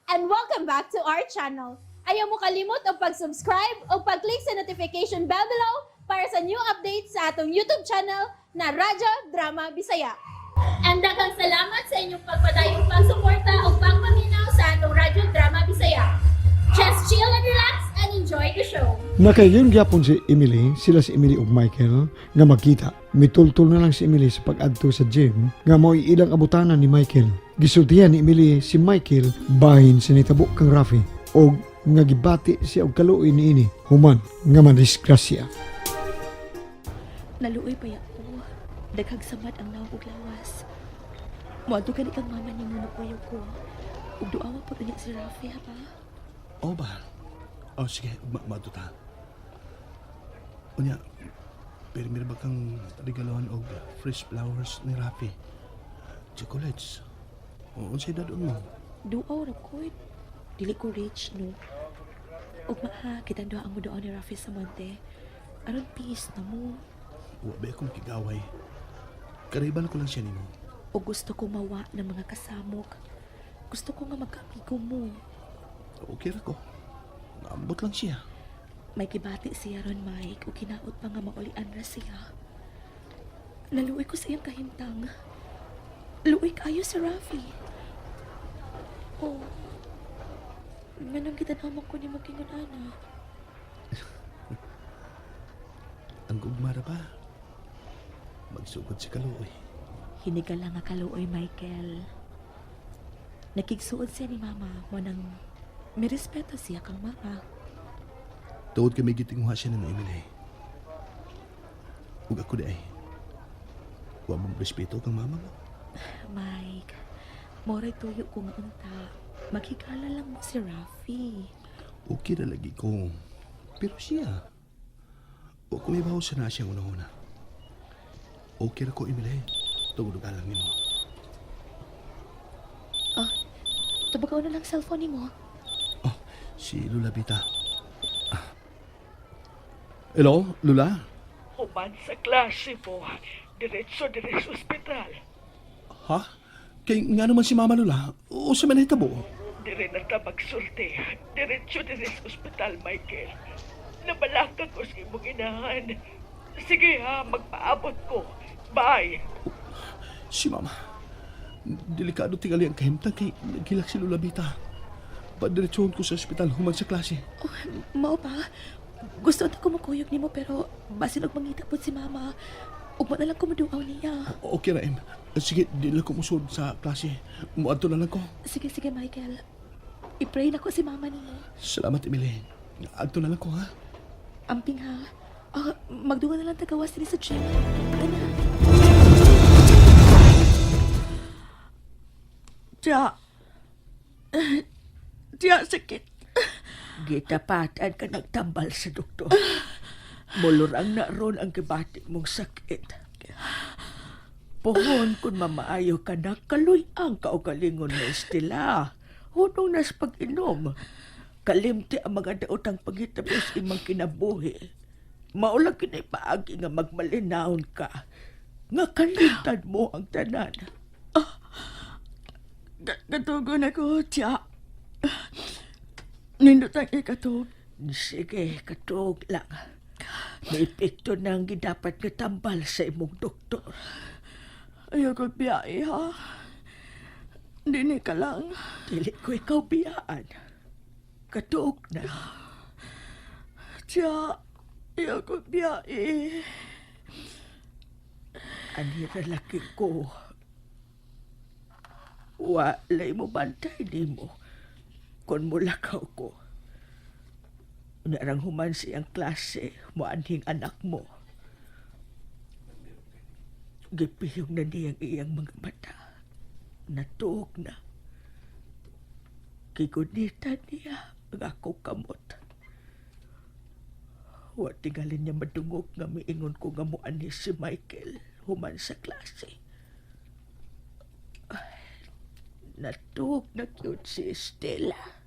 And welcome back to our channel. Ayaw mo kalimot og pag-subscribe o pag-click sa notification bell below para sa new updates sa atong YouTube channel na Radyo Drama Bisaya. And daghang salamat sa inyong pagpadayong pagsuporta ug pagpaminaw sa atong Radyo Drama Bisaya. Just chill and relax and enjoy the show. Nakayon gyapon si Emily, sila si Emily ug Michael nga magkita. Mitultol na lang si Emily sa pag-adto sa gym nga mao'y ilang abutanan ni Michael. Gisultihan ni Emily si Michael bahin sa nitabo kang Rafi og nga gibati siya og kaluoy niini human nga madisgrasya. Naluoy pa ko. Daghag samad ang nawong ug lawas. Moadto gani kang mama nimo, magpuyo ko. Ug duawa pud unya si Rafi ha ba? Oh ba? Oh, sige, maadto ta. Unya, pero ba kang regaluhan og fresh flowers ni Rafi? Chocolates. O, unsay dadon mo? Duaw ra ko. Dili ko rich, no. Ug maa, kitang duha ang muduaw ni Rafi sa monte. Aron peace na mo. Wa ba akong kigaway? Karibal ko lang siya nimo. O gusto ko mawa ng mga kasamok. Gusto ko nga magkaamigo mo. Okay ra ko. Naambot lang siya. May gibati siya ron, Mike, ug hinaot pa nga maulian ra siya. Naluoy ko sa iyang kahimtang. Luoy kayo si Rafi. Oh, nganong gitan-aw ko nimo kingon ana? Ang gugma ra ba? Magsugod si kaluoy. Hinigala nga kaluoy, Michael. Nakigsuod siya ni Mama mo nang may respeto siya kang Mama. Tuod kami gitinguha siya nimo, Emily. Ug ako di ay. Wa mo respeto kang mama mo. Mike, moray tuyo ko nga unta. Maghigala lang mo si Rafi. Okay ra lagi ko. Pero siya, wa ko may sa na siyang una-una. Okay ra ko, Emily. Tungod og alang nimo. Ah, tubagaw na lang cellphone nimo. Oh, si Lula Bita. Ah. Hello, Lula? Human sa klase mo, diretso dire sa ospital. Ha? Kay nga naman si Mama, Lula? O sa man nahitabo? Dire na ta magsulti. Diretso dire sa ospital, Michael. Nabalaka ko sa imong inahan. Sige ha, magpaabot ko. Bye. Si Mama. Delikado tingali ang kahimtang kay naghilak si Lula Bita. Padiretsohon ko sa ospital human sa klase. Oh, mao pa. Gusto ta ko makuyog nimo pero basin og mangita pod si Mama. Ugma na lang ko moduaw niya. Okay ra, Em. Sige, di lang ko musulod sa klase. Muadto na lang ko. Sige, sige, Michael. I-pray na ko si Mama nimo. Salamat, Emily. Adto na lang ko, ha? Amping ha. Ah, magduga na lang tagawas dinhi sa gym. Tana. Tiya. Tiya, sakit. Gitapatan ka nagtambal sa doktor. Mulurang na ron ang gibati mong sakit. Pohon kung mamaayo ka na, kaluy ang kaugalingon na Estela. Hunong nas pag-inom. Kalimti ang mga daotang paghitabos imang kinabuhi. Maulang kinay paagi nga magmalinahon ka. Nga kalimtan mo ang tanan. Katugon ako, tiya. Nindot ang ikatog. Sige, katuog lang. May epekto na ang gidapat nga tambal sa imong doktor. Ayaw ko biyahe, ha? Dini ka lang. Dili ko ikaw biyaan. Katuog na. Tiya, ayaw ko biyahe. Anira laki ko. Walay mo bantay nimo. Kung mulakaw ko. Narang human siyang klase, moanhing anak mo. Gipiyong na niyang iyang mga mata. Natuog na. Gigunita niya ang akong kamot. Wa tingali niya madungog nga miingon ko nga moanhi si Michael human sa klase. Ay, natuog na cute si Estela.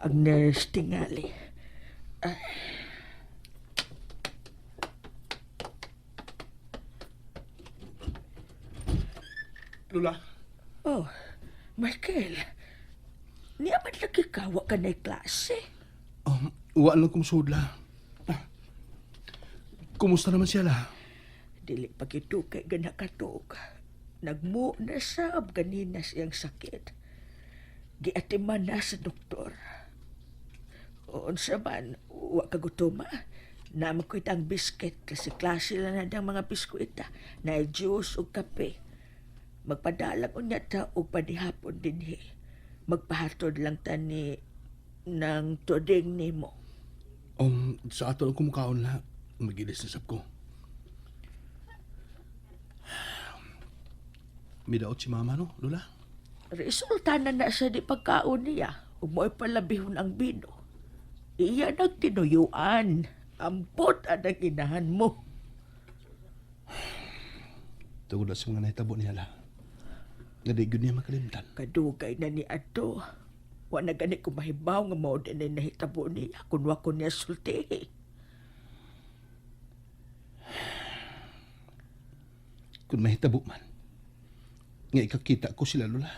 Ang nurse tingali. Ay. Lula. Oh, Michael. Niya man lagi ka, wa ka na klase. Wa lang kong la. Ah, kumusta naman siya, la? Dili pa gito kay gana katog. Nagmo na sab ganina siyang sakit. Giatiman na sa doktor. Unsa man, wa ka gutoma. Naman ko itang biscuit kasi klase lang na dang mga biskuit na juice ug kape. Magpadalag unya ta og panihapon dinhi. Magpahatod lang ta ni ng tuding nimo. Sa ato lang kumukaon la. Magilis na sab ko. Midaot si mama, no, Lula? Resulta na na siya di pagkaon niya. Ug mo'y palabihon ang bino. Iya nagtinuyuan. Ambot ang inahan mo. Tungod na sa mga nahitabo niya, la. Nga di gyud niya makalimtan. Kadugay na ni Ato. Wa na gani ko mahibaw nga mao din ay nahitabo niya kung wa ko niya sultihi. Kung mahitabo man, nga ikakita ko sila, Lola.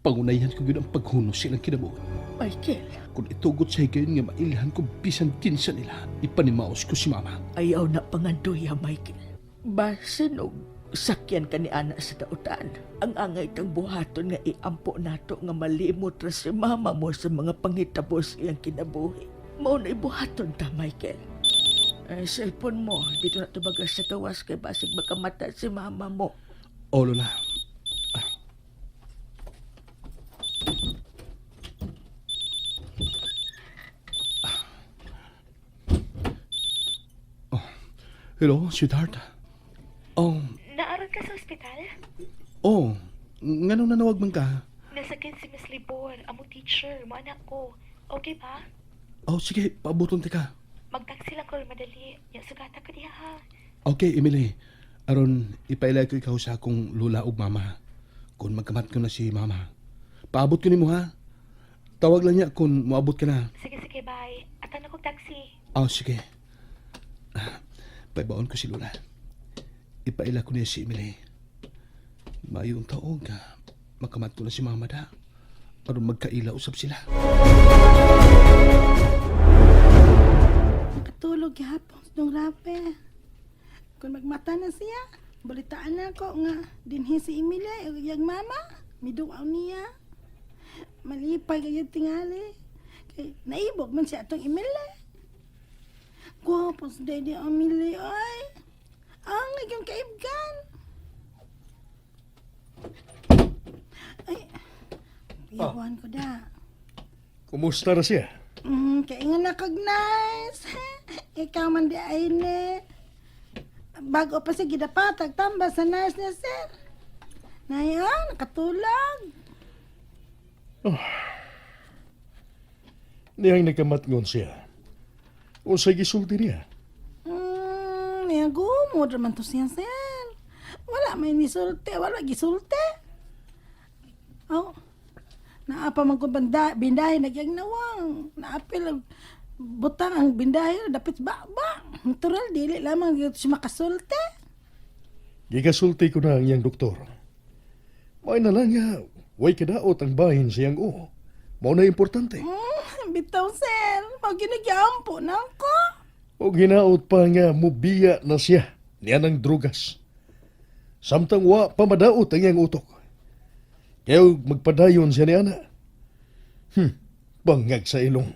Pangunayan ko gyud ang paghunos silang kinabuhi. Michael, Kung itugot sa higayon nga mailhan ko bisan kinsa nila, ipanimaos ko si mama. ayaw na panganduya, Michael. Basin og sakyan ka ni ana sa dautan. Ang angay kang buhaton nga iampo nato nga malimot ra si mama mo sa mga panghitabo sa iyang kinabuhi. Mao na ibuhaton ta, Michael. Ay, cellphone mo, dito na tubagas sa gawas kay basig makamata si mama mo. O, Lola. Ah. Oh, hello, sweetheart. Oh, Naaron ka sa ospital? oh, nganong nanawag man ka? Nasakit si Miss Libor, among teacher, mo anak ko. Okay ba? Oh, sige, paabuton ka. Magtaksi lang ko madali. Ya sugata ko diha ha. Okay, Emily. Aron, ipailay ko ikaw sa akong lula ug mama. Kung magkamat ko na si mama. Paabot ko nimo ha. Tawag lang niya kung moabot ka na. Sige sige, bye. Atan ako taxi. Oh, sige. Ah, paibaon ko si Lola. Ipaila ko niya si Emily. Mayong taog ka. Magkamat ko na si mama da. Aron magkaila usab sila. Nakatulog gihapon sa dong rape. Kung magmata na siya, balitaan na ako nga dinhi si Emilia ug iyang mama. Miduaw niya. Malipay kayong tingali. Kay naibog man siya atong Emilia. Gwapo sa daddy Emilia ay. Ang iyong kaibgan. Ay, iwan ko da. Kumusta ra siya? Kaya nga kag nice. Ikaw man di ay ni. Bago pa siya gidapatag tamba sa nurse niya, sir. Naya, nakatulog. Niyang nagkamatngon siya. Unsay gisulti niya? Niya gumod raman to siya, sir. Wala may nisulti, wala gisulti. Oh, naa pa man ko banda, bindahe nagyang nawang. Naapil ang butang ang bindahe, dapit ba ba. Natural, dili lamang gyud siya makasulti. Gigasulti ko na ang iyang doktor. May na lang nga, way kadaot ang bahin siyang o. Mao na importante. Bitaw, sir. Mao ginagyampo na ako. Og hinaot pa nga mubiya na siya niya ng drugas. Samtang wa pa madaot ang iyang utok. Kaya og magpadayon siya ni ana. Bangag sa ilong.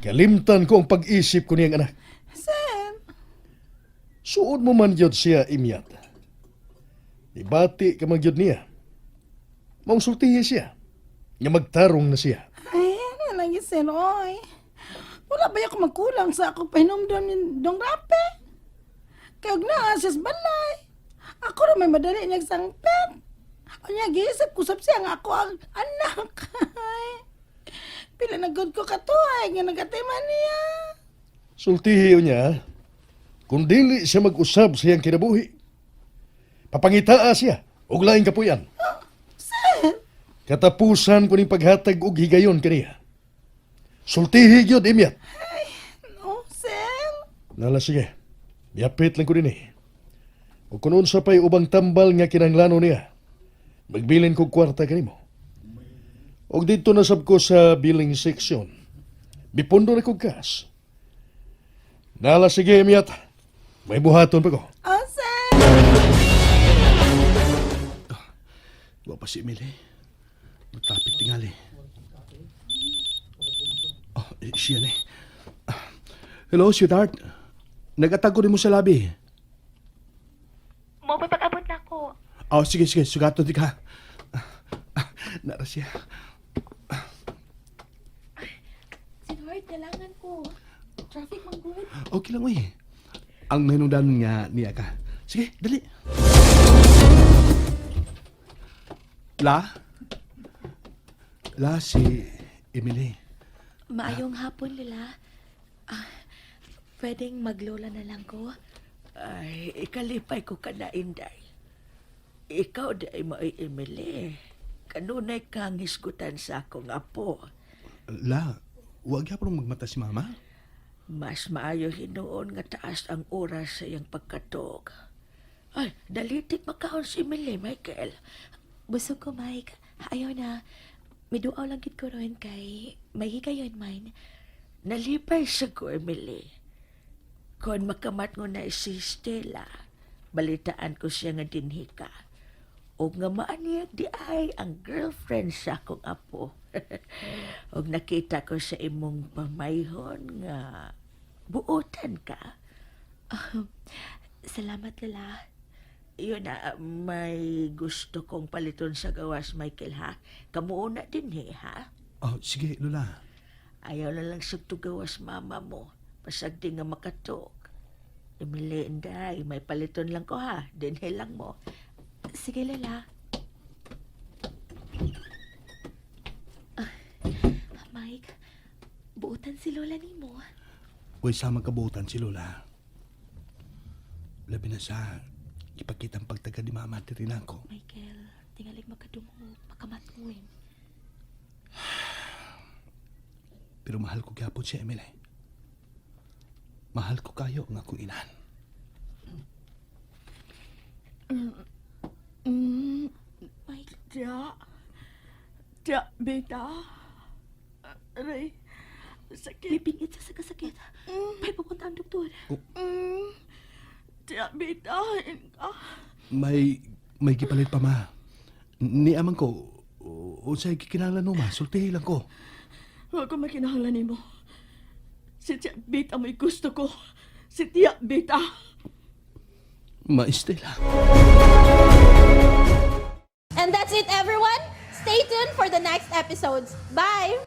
Kalimtan ko ang pag-isip ko niyang anak. Sir, Suod mo man gyud siya imyat. Ibati ka man gyud niya. Maong sultihi siya. Nga magtarong na siya. ay, ano lagi, sir, oy. Wala ba ako magkulang sa ako pahinumdum ni Dong Rape? Kaya og naa siya sa balay. Ako ra may madali niyang sangpet. Unya, giisip kusap siya nga ako ang anak. Ay, Pila na good ko katuhay nga nagatiman niya. Sultihi niya, kung dili siya mag-usab sa iyang kinabuhi, papangitaa siya og laing kapuyan. Sir, Katapusan ko ning paghatag og higayon kaniya. Sultihi gyud imyat. oh, sir. Nala sige. Yapit lang ko din eh. O kung unsa pa'y ubang tambal nga kinanglano niya. Magbilin kog kwarta kanimo. Og didto na sab ko sa billing section. Bipundo na kog cash. Nala sige, Miyat. May buhaton pa ko. Oh, sir! Wa pa si Emily. Matapik tingali. Oh, siya ni. Hello, sweetheart. Nag-atag ko rin mo sa labi. Mo pa pag-abot na ko. Oh, sige, sige. Sugato di ka. Nara siya. Sweetheart, kailangan ko. Traffic man good. Okay lang, uy. Ang nahinungdan nga niya ka. Sige, dali. La? La, si Emily. Maayong hapon, Lola. Ah, pwedeng maglola na lang ko. Ay, ikalipay ko ka na, Inday. Ikaw di ay mao'y Emily. Kanunay kang hisgutan sa akong apo. La, wag yapon magmata si mama. Mas maayo hinuon nga taas ang oras sa iyang pagkatog. Ay, dalitik makaon si Emily, Michael. Busog ko, Mike. Ayaw na. Miduaw lang gid ko ron kay may higayon man. Nalipay sa ko, Emily. Kon makamat ngo na si Stella, balitaan ko siya nga dinhi ka. O nga maaniyag di ay ang girlfriend sa akong apo. Og nakita ko sa imong pamayhon nga buotan ka. Salamat, Lola. Yun na, may gusto kong paliton sa gawas, Michael, ha? Kamuuna din, he, ha? Oh, sige, Lola. Ayaw na lang sa tugawas mama mo. Pasag di nga makatok. Emily, inday, may paliton lang ko ha. Dinhi lang mo. Sige, Lola. Ah, Mike, buotan si Lola nimo. Uy, sama kabutan si Lola. Labi na sa ipakita ang pagtaga ni mama at ko. Michael, tingalig makadungog, makamatngin. Pero mahal ko gyapon si Emily. Mahal ko kayo ang akong inahan. Mike, Tiya. Tiya, beta. Aray. Sakit. may pingit sa kasakit. May pupunta ang doktor. Tiya, beta. Ka. May gipalit pa ma. Ni amang ko, unsay gikinahanglan no ma, sultihi lang ko. Huwag ko makinahanglan nimo. Si Tiya Beta may gusto ko. Si Tiya Beta. Ma Estela. And that's it, everyone. Stay tuned for the next episodes. Bye!